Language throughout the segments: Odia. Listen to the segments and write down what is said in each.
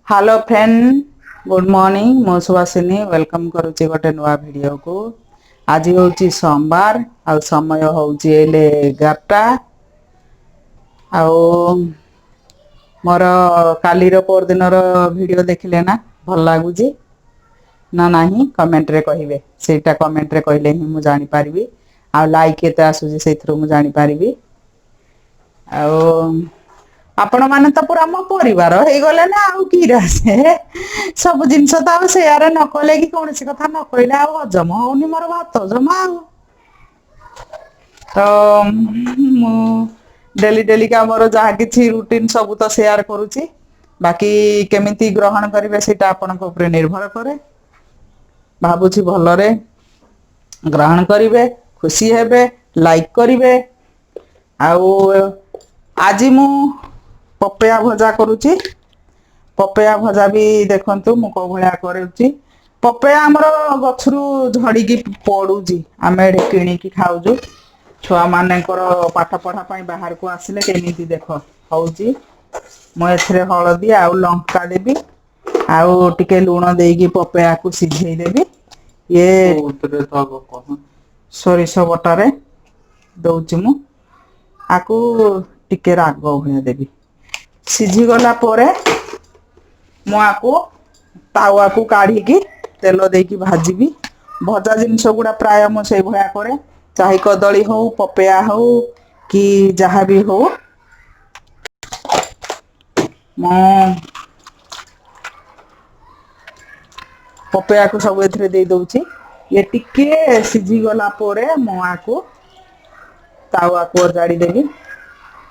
Hello friend, good morning. ମୁଁ ସୁବାସିନୀ welcome କରୁଛି ଗୋଟେ ନୂଆ ଭିଡ଼ିଓକୁ। ଆଜି ହେଉଛି ସୋମବାର ଆଉ ସମୟ ହେଉଛି ଏଇଲେ 11ଟା। ଆଉ ମୋର କାଲିର ପରଦିନର ଭିଡ଼ିଓ ଦେଖିଲେ ନା, ଭଲ ଲାଗୁଛି ନା ନାହିଁ କମେଣ୍ଟରେ କହିବେ। ସେଇଟା କମେଣ୍ଟରେ କହିଲେ ହିଁ ମୁଁ ଜାଣିପାରିବି, ଆଉ ଲାଇକ୍ କେତେ ଆସୁଛି ସେଇଥିରୁ ମୁଁ ଜାଣିପାରିବି। ଆଉ ଆପଣମାନେ ତ ପୁରା ମୋ ପରିବାର ହେଇଗଲେ ନା, ଆଉ କି ସେ ସବୁ ଜିନିଷ ତ ଆଉ ସେୟାର ନ କଲେ କି କୌଣସି କଥା ନ କହିଲେ ଆଉ ହଜମ ହଉନି ମୋର ଭାତ ଜମା। ଆଉ ତ ମୁଁ ଡେଲି ଡେଲିକା ମୋର ଯାହା କିଛି ରୁଟିନ ସବୁ ତ ସେୟାର କରୁଛି, ବାକି କେମିତି ଗ୍ରହଣ କରିବେ ସେଇଟା ଆପଣଙ୍କ ଉପରେ ନିର୍ଭର କରେ। ଭାବୁଛି ଭଲରେ ଗ୍ରହଣ କରିବେ, ଖୁସି ହେବେ, ଲାଇକ୍ କରିବେ। ଆଉ ଆଜି ମୁଁ ପପେୟା ଭଜା କରୁଛି। ପପେୟା ଭଜା ବି ଦେଖନ୍ତୁ ମୁଁ କୋଉ ଭଳିଆ କରୁଛି। ପପେୟା ଆମର ଗଛରୁ ଝଡ଼ିକି ପଡୁଛି, ଆମେ ଏଠି କିଣିକି ଖାଉଛୁ। ଛୁଆମାନଙ୍କର ପାଠ ପଢା ପାଇଁ ବାହାରକୁ ଆସିଲେ କେମିତି ଦେଖ ହଉଛି। ମୁଁ ଏଥିରେ ହଳଦୀ ଆଉ ଲଙ୍କା ଦେବି, ଆଉ ଟିକେ ଲୁଣ ଦେଇକି ପପେୟାକୁ ସିଝେଇ ଦେବି। ଇଏ ସୋରିଷ ବଟାରେ ଦଉଛି ମୁଁ, ଆକୁ ଟିକେ ରାଗ ଭଳିଆ ଦେବି। ସିଝିଗଲା ପରେ ମୁଁ ଆକୁ ତାୱାକୁ କାଢିକି ତେଲ ଦେଇକି ଭାଜିବି। ଭଜା ଜିନିଷ ଗୁଡା ପ୍ରାୟ ମୁଁ ସେଇଭଳିଆ କରେ, ଚାହେ କଦଳୀ ହଉ, ପପେୟା ହଉ କି ଯାହା ବି ହଉ। ମୁଁ ପପେୟାକୁ ସବୁ ଏଥିରେ ଦେଇ ଦଉଛି। ଇଏ ଟିକେ ସିଝିଗଲା ପରେ ମୁଁ ଆକୁ ତାୱାକୁ ଅଜାଡ଼ି ଦେବି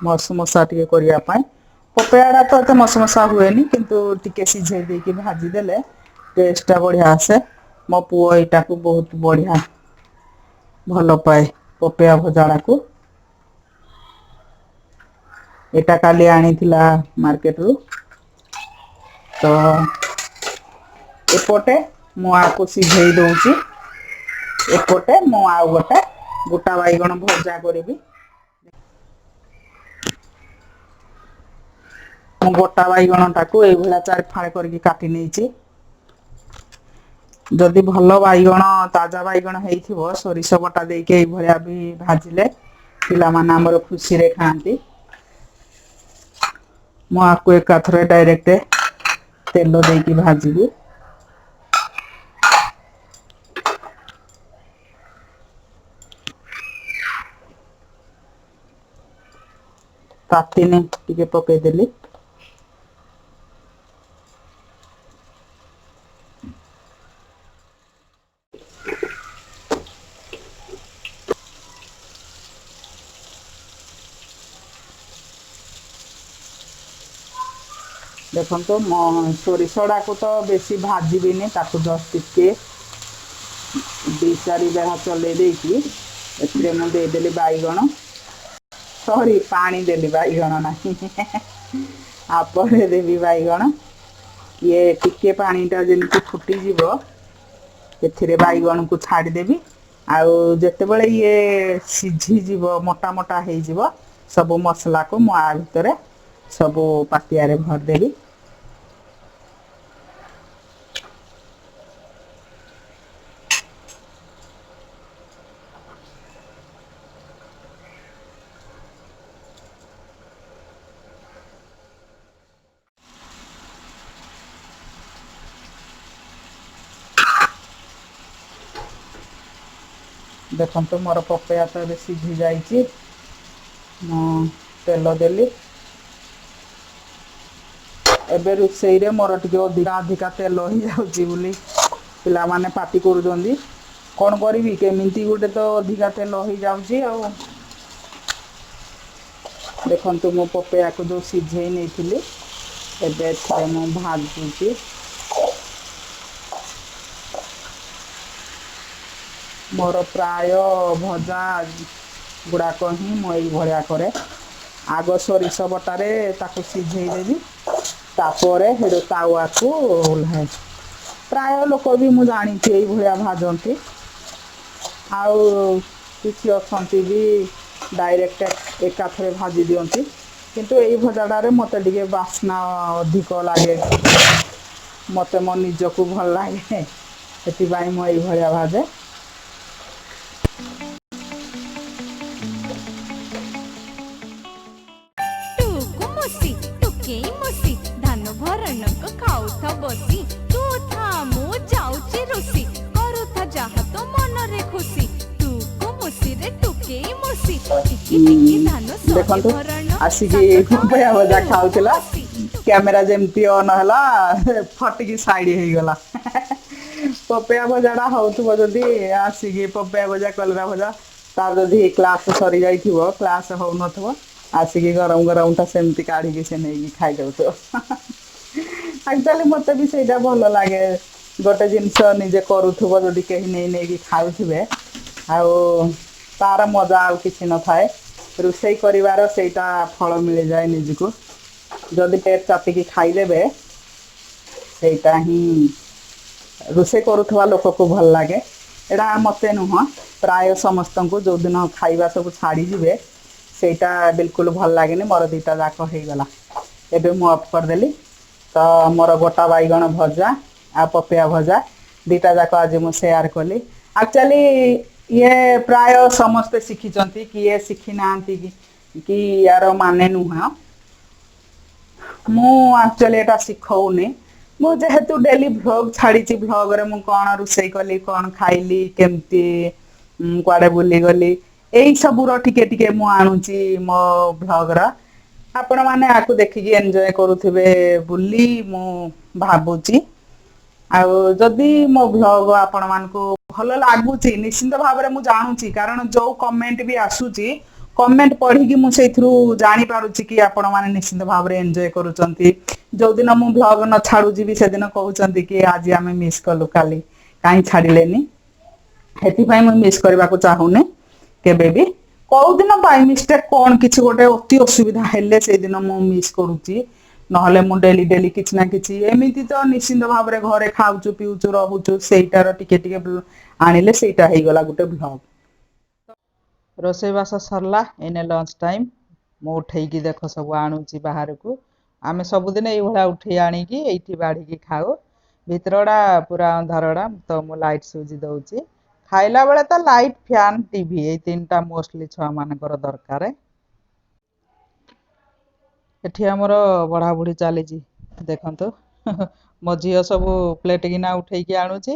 ମସମସା ଟିକେ କରିବା ପାଇଁ। ପପେୟାଟା ତ ଏତେ ମସମସା ହୁଏନି, କିନ୍ତୁ ଟିକେ ସିଝେଇ ଦେଇକି ଭାଜିଦେଲେ ଟେଷ୍ଟଟା ବଢିଆ ଆସେ। ମୋ ପୁଅ ଏଇଟାକୁ ବହୁତ ବଢିଆ ଭଲ ପାଏ, ପପେୟା ଭଜାଟାକୁ। ଏଇଟା କାଲି ଆଣିଥିଲା ମାର୍କେଟରୁ। ତ ଏପଟେ ମୁଁ ଆକୁ ସିଝେଇ ଦଉଛି, ଏପଟେ ମୁଁ ଆଉ ଗୋଟେ ଗୋଟା ବାଇଗଣ ଭଜା କରିବି। ମୁଁ ଗୋଟା ବାଇଗଣଟାକୁ ଏଇଭଳିଆ 4 ଫାଳ କରିକି କାଟି ନେଇଛି। ଯଦି ଭଲ ବାଇଗଣ, ତାଜା ବାଇଗଣ ହେଇଥିବ, ସୋରିଷ ବଟା ଦେଇକି ଏଇଭଳିଆ ବି ଭାଜିଲେ ପିଲାମାନେ ଆମର ଖୁସିରେ ଖାଆନ୍ତି। ମୁଁ ଆକୁ ଏକାଥରେ ଡାଇରେକ୍ଟ ତେଲ ଦେଇକି ଭାଜିବି। ତାତିନି ଟିକେ ପକେଇଦେଲି। ଦେଖନ୍ତୁ ସୋରିଷଟାକୁ ତ ବେଶୀ ଭାଜିବିନି, ତାକୁ ଜଷ୍ଟ ଟିକେ 2-4 ବେଳା ଚଲେଇ ଦେଇକି ଏଥିରେ ମୁଁ ଦେଇଦେଲି ବାଇଗଣ, ସରି ପାଣି ଦେଲି, ବାଇଗଣ ନାହିଁ, ପରେ ଦେବି ବାଇଗଣ। ଇଏ ଟିକେ ପାଣିଟା ଯେମିତି ଫୁଟିଯିବ ଏଥିରେ ବାଇଗଣକୁ ଛାଡ଼ିଦେବି। ଆଉ ଯେତେବେଳେ ଇଏ ସିଝିଯିବ, ମୋଟା ମୋଟା ହେଇଯିବ, ସବୁ ମସଲାକୁ ମୁଁ ଆ ଭିତରେ ସବୁ ପାତିଆରେ ଭରିଦେବି। ଦେଖନ୍ତୁ ମୋର ପପେୟା ତ ଏବେ ସିଝି ଯାଇଛି। ମୁଁ ତେଲ ଦେଲି। ଏବେ ରୋଷେଇରେ ମୋର ଟିକେ ଅଧିକା ତେଲ ହେଇଯାଉଛି ବୋଲି ପିଲାମାନେ ପାଟି କରୁଛନ୍ତି। କଣ କରିବି, କେମିତି ଗୋଟେ ତ ଅଧିକା ତେଲ ହେଇଯାଉଛି। ଆଉ ଦେଖନ୍ତୁ ମୁଁ ପପେୟାକୁ ଯୋଉ ସିଝେଇ ନେଇଥିଲି ଏବେ ଏଥିରେ ମୁଁ ଭାଜୁଛି। ମୋର ପ୍ରାୟ ଭଜା ଗୁଡ଼ାକ ହିଁ ମୁଁ ଏଇଭଳିଆ କରେ। ଆଗ ସୋରିଷ ବଟାରେ ତାକୁ ସିଝେଇ ଦେବି, ତାପରେ ସେଠୁ ତାୱାକୁ ଓହ୍ଲାଏ। ପ୍ରାୟ ଲୋକ ବି ମୁଁ ଜାଣିଛି ଏଇଭଳିଆ ଭାଜନ୍ତି। ଆଉ କିଛି ଅଛନ୍ତି ବି ଡାଇରେକ୍ଟ ଏକାଥରେ ଭାଜି ଦିଅନ୍ତି। କିନ୍ତୁ ଏଇ ଭଜାଟାରେ ମୋତେ ଟିକେ ବାସ୍ନା ଅଧିକ ଲାଗେ, ମୋତେ ମୋ ନିଜକୁ ଭଲ ଲାଗେ, ସେଥିପାଇଁ ମୁଁ ଏଇଭଳିଆ ଭାଜେ। ଟୁକୁ ମୁସି ଟୁକେଇ ମୁସି ଧାନ ଭରଣକ ଖାଉଥା ବସି, ତୁ ଥା ମୁଁ ଯାଉଛି ରୁଷି, କରୁଥା ଯାହା ତୋ ମନରେ ଖୁସି। ଟୁକୁ ମୁସିରେ ଟୁକେଇ ମୁସି ଟିକି ଟିକି ଧାନ ଶହେ ଦେଖନ୍ତୁ ଭରଣ ଆସିକି ସାତଟା। ପପେୟା ଭଜା ଟୁକୁ ଖାଉଥିଲା, ମୁସି କ୍ୟାମେରା ଯେମିତି ଅନ୍ ହେଲା ଫଟିକି ସାଇଡ୍ ହେଇଗଲା। ପପେୟା ଭଜାଟା ହଉଥିବ ଯଦି ଆସିକି ପପେୟା ଭଜା କଲରା ଭଜା, ତାର ଯଦି କ୍ଲାସ୍ ସରିଯାଇଥିବ, କ୍ଲାସ୍ ହଉନଥିବ, ଆସିକି ଗରମ ଗରମଟା ସେମିତି କାଢ଼ିକି ସେ ନେଇକି ଖାଇଦଉଥିବ। ଆକ୍ଚୁଆଲି ମୋତେ ବି ସେଇଟା ଭଲ ଲାଗେ, ଗୋଟେ ଜିନିଷ ନିଜେ କରୁଥିବ ଯଦି କେହି ନେଇ ନେଇକି ଖାଉଥିବେ, ଆଉ ତାର ମଜା ଆଉ କିଛି ନଥାଏ। ରୋଷେଇ କରିବାର ସେଇଟା ଫଳ ମିଳିଯାଏ ନିଜକୁ, ଯଦି ପେଟ ଚାପିକି ଖାଇଦେବେ ସେଇଟା ହିଁ ରୋଷେଇ କରୁଥିବା ଲୋକକୁ ଭଲ ଲାଗେ। ଏଇଟା ମୋତେ ନୁହଁ, ପ୍ରାୟ ସମସ୍ତଙ୍କୁ ଯେଉଁଦିନ ଖାଇବା ସବୁ ଛାଡ଼ିଯିବେ ସେଇଟା ବିଲକୁଲ ଭଲ ଲାଗେନି। ମୋର ଦୁଇଟା ଯାକ ହେଇଗଲା, ଏବେ ମୁଁ ଅଫ୍ କରିଦେଲି। ତ ମୋର ଗୋଟା ବାଇଗଣ ଭଜା ଆଉ ପପେୟା ଭଜା ଦୁଇଟା ଯାକ ଆଜି ମୁଁ ସେୟାର କଲି। ଆକ୍ଚୁଆଲି ଇଏ ପ୍ରାୟ ସମସ୍ତେ ଶିଖିଛନ୍ତି, କିଏ ଶିଖିନାହାନ୍ତି କି ୟାର ମାନେ ନୁହଁ। ମୁଁ ଆକ୍ଚୁଆଲି ଏଇଟା ଶିଖଉନି, ମୁଁ ଯେହେତୁ ଡେଲି ଭ୍ଲଗ୍ ଛାଡ଼ିଛି, ଭ୍ଲଗ୍ରେ ମୁଁ କ'ଣ ରୋଷେଇ କଲି, କ'ଣ ଖାଇଲି, କେମିତି କୁଆଡ଼େ ବୁଲିଗଲି, ଏଇ ସବୁର ଟିକେ ଟିକେ ମୁଁ ଆଣୁଛି ମୋ ଭ୍ଲଗ୍ର। ଆପଣମାନେ ଆକୁ ଦେଖିକି ଏନ୍ଜୟ କରୁଥିବେ ବୋଲି ମୁଁ ଭାବୁଛି। ଆଉ ଯଦି ମୋ ଭ୍ଲଗ୍ ଆପଣମାନଙ୍କୁ ଭଲ ଲାଗୁଛି, ନିଶ୍ଚିନ୍ତ ଭାବରେ ମୁଁ ଜାଣୁଛି, କାରଣ ଯୋଉ କମେଣ୍ଟ ବି ଆସୁଛି, କମେଣ୍ଟ ପଢ଼ିକି ମୁଁ ସେଇଥିରୁ ଜାଣିପାରୁଛି କି ଆପଣମାନେ ନିଶ୍ଚିନ୍ତ ଭାବରେ ଏନ୍ଜୟ କରୁଛନ୍ତି। ଯୋଉଦିନ ମୁଁ ଭ୍ଲଗ୍ ନ ଛାଡ଼ୁଛି ବି ସେଦିନ କହୁଛନ୍ତି କି ଆଜି ଆମେ ମିସ୍ କଲୁ, କାଲି କାହିଁ ଛାଡ଼ିଲେନି। ସେଥିପାଇଁ ମୁଁ ମିସ୍ କରିବାକୁ ଚାହୁଁନି କେବେ ବି। କୋଉଦିନ ବାଇ ମିଷ୍ଟେକ୍ କ'ଣ କିଛି ଗୋଟେ ଅତି ଅସୁବିଧା ହେଲେ ସେଇଦିନ ମୁଁ ମିସ୍ କରୁଛି, ନହେଲେ ମୁଁ ଡେଲି ଡେଲି କିଛି ନା କିଛି ଏମିତି ତ ନିଶ୍ଚିନ୍ତ ଭାବରେ ଘରେ ଖାଉଛୁ ପିଉଛୁ ରହୁଛୁ, ସେଇଟାର ଟିକେ ଟିକେ ଆଣିଲେ ସେଇଟା ହେଇଗଲା ଗୋଟେ ଭ୍ଲଗ୍। ରୋଷେଇବାସ ସରିଲା, ଏଇନେ ଲଞ୍ଚ ଟାଇମ୍। ମୁଁ ଉଠେଇକି ଦେଖ ସବୁ ଆଣୁଛି ବାହାରକୁ। ଆମେ ସବୁଦିନ ଏଇଭଳିଆ ଉଠେଇ ଆଣିକି ଏଇଠି ବାଢ଼ିକି ଖାଉ। ଭିତରଟା ପୁରା ଅନ୍ଧାରଟା, ତ ମୁଁ ଲାଇଟ୍ ସୁଇଚ୍ ଦଉଛି। ଖାଇଲା ବେଳେ ତ ଲାଇଟ୍, ଫ୍ୟାନ୍, ଟିଭି ଏଇ ତିନିଟା ମୋଷ୍ଟଲି ଛୁଆମାନଙ୍କର ଦରକାର। ଏଠି ଆମର ବଢ଼ାବୁଢ଼ି ଚାଲିଛି ଦେଖନ୍ତୁ। ମୋ ଝିଅ ସବୁ ପ୍ଲେଟ୍ କିନା ଉଠେଇକି ଆଣୁଛି,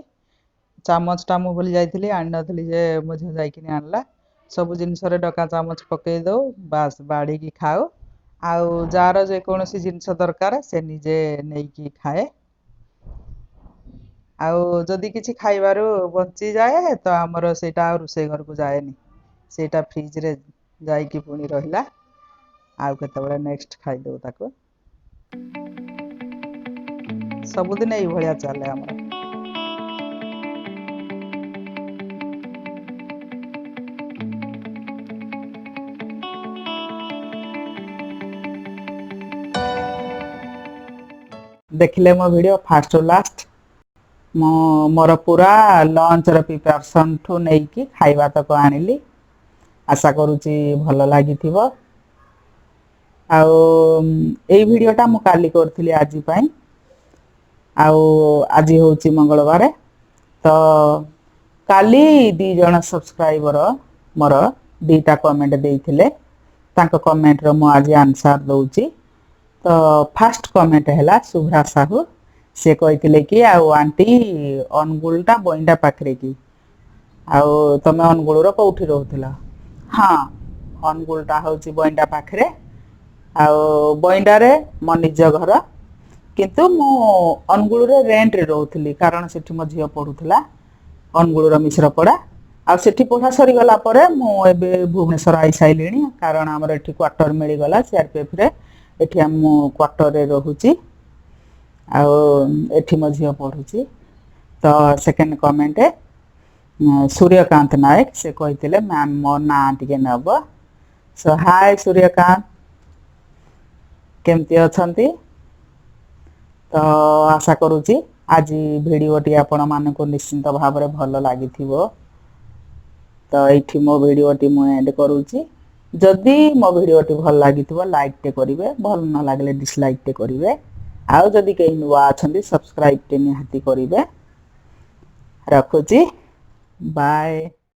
ଚାମଚଟା ମୁଁ ଭୁଲି ଯାଇଥିଲି, ଆଣିନଥିଲି ଯେ ମୋ ଝିଅ ଯାଇକିନି ଆଣିଲା। ସବୁ ଜିନିଷରେ ଡକା ଚାମଚ ପକେଇ ଦଉ, ବାସ୍ ବାଢ଼ିକି ଖାଉ। ଆଉ ଯାହାର ଯେକୌଣସି ଜିନିଷ ଦରକାର ସେ ନିଜେ ନେଇକି ଖାଏ। ଆଉ ଯଦି କିଛି ଖାଇବାରୁ ବଞ୍ଚିଯାଏ ତ ଆମର ସେଇଟା ଆଉ ରୋଷେଇ ଘରକୁ ଯାଏନି, ସେଇଟା ଫ୍ରିଜରେ ଯାଇକି ପୁଣି ରହିଲା, ଆଉ କେତେବେଳେ ନେକ୍ସଟ ଖାଇଦଉ ତାକୁ। ସବୁଦିନ ଏଇଭଳିଆ ଚାଲେ ଆମର। ଦେଖିଲେ ମୋ ଭିଡ଼ିଓ ଫାଷ୍ଟ ଟୁ ଲାଷ୍ଟ, ମୁଁ ମୋର ପୁରା ଲଞ୍ଚର ପ୍ରିପାରେସନ୍ଠୁ ନେଇକି ଖାଇବା ତକ ଆଣିଲି। ଆଶା କରୁଛି ଭଲ ଲାଗିଥିବ। ଆଉ ଏଇ ଭିଡ଼ିଓଟା ମୁଁ କାଲି କରିଥିଲି ଆଜି ପାଇଁ, ଆଉ ଆଜି ହେଉଛି ମଙ୍ଗଳବାର। ତ କାଲି 2 ଜଣ ସବସ୍କ୍ରାଇବର ମୋର 2ଟା କମେଣ୍ଟ ଦେଇଥିଲେ, ତାଙ୍କ କମେଣ୍ଟର ମୁଁ ଆଜି ଆନ୍ସର୍ ଦେଉଛି। ତ ଫାଷ୍ଟ କମେଣ୍ଟ ହେଲା ଶୁଭ୍ରା ସାହୁ, ସେ କହିଥିଲେ କି ଆଉ ଆଣ୍ଟି ଅନୁଗୁଳଟା ବଇଣ୍ଡା ପାଖରେ କି, ଆଉ ତମେ ଅନୁଗୁଳର କୋଉଠି ରହୁଥିଲ? ହଁ, ଅନୁଗୁଳଟା ହେଉଛି ବଇଣ୍ଡା ପାଖରେ, ଆଉ ବଇଣ୍ଡାରେ ମୋ ନିଜ ଘର, କିନ୍ତୁ ମୁଁ ଅନୁଗୁଳରେ ରେଣ୍ଟରେ ରହୁଥିଲି, କାରଣ ସେଠି ମୋ ଝିଅ ପଢ଼ୁଥିଲା ଅନୁଗୁଳର ମିଶ୍ରପଡ଼ା। ଆଉ ସେଠି ପଢ଼ା ସରିଗଲା ପରେ ମୁଁ ଏବେ ଭୁବନେଶ୍ୱର ଆଇସାରିଲିଣି, କାରଣ ଆମର ଏଠି କ୍ୱାର୍ଟର ମିଳିଗଲା ସିଆର୍ପିଏଫ୍ରେ, ଏଠି ମୁଁ କ୍ୱାର୍ଟରରେ ରହୁଛି, ଆଉ ଏଠି ମୋ ଝିଅ ପଢ଼ୁଛି। ତ ସେକେଣ୍ଡ କମେଣ୍ଟ ସୂର୍ଯ୍ୟକାନ୍ତ ନାୟକ, ସେ କହିଥିଲେ ମ୍ୟାମ୍ ମୋ ନାଁ ଟିକେ ନେବ। ସୋ ହାଏ ସୂର୍ଯ୍ୟକାନ୍ତ, କେମିତି ଅଛନ୍ତି? ତ ଆଶା କରୁଛି ଆଜି ଭିଡ଼ିଓଟି ଆପଣମାନଙ୍କୁ ନିଶ୍ଚିନ୍ତ ଭାବରେ ଭଲ ଲାଗିଥିବ। ତ ଏଇଠି ମୋ ଭିଡ଼ିଓଟି ମୁଁ ଏଣ୍ଡ କରୁଛି। ଯଦି ମୋ ଭିଡ଼ିଓଟି ଭଲ ଲାଗିଥିବ, ଲାଇକ୍ଟେ କରିବେ, ଭଲ ନ ଲାଗିଲେ ଡିସଲାଇକ୍ଟେ କରିବେ। ଆଉ ଯଦି କେହି ନୂଆ ଅଛନ୍ତି, ସବସ୍କ୍ରାଇବ୍ଟେ ନିହାତି କରିବେ। ରଖୁଛି, ବାଏ।